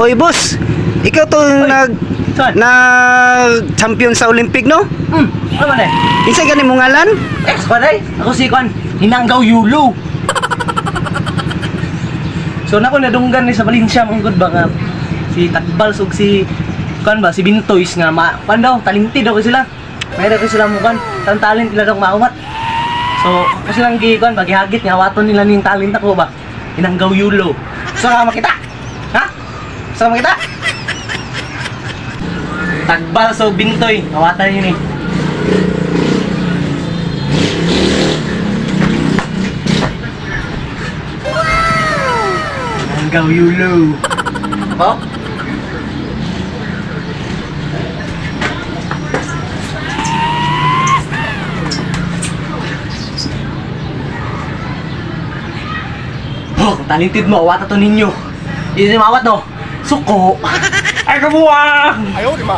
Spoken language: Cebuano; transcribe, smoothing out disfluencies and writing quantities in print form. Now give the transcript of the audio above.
Oy boss, ikaw to nag Saan? nag champion sa Olympic, no? Ano man eh? Kinsa gani mo ngalan? Eh, kwan ay. Ako si Kwan, Hinanggaw Yulo. So nako nadunggan ni sa Valencia mong good ba nga si Tagbal ug si Kwan ba si Bintoys nga ma kwan daw talented daw kay sila. Mayroon kay sila mo kwan, tan talent nila daw maawat. So, ako silang gi kwan ba gihagit nga awaton nila ning talent ako ba. Hinanggaw Yulo. So nga makita. Ha? So makita? Tagbal so Bintoy, awatan yun eh. Hanggaw Yulo. Ako? Oh, kung talented mo, awata to ninyo. Hindi mawat no. Suko. Ay, kabuwang! Ayaw, di ba?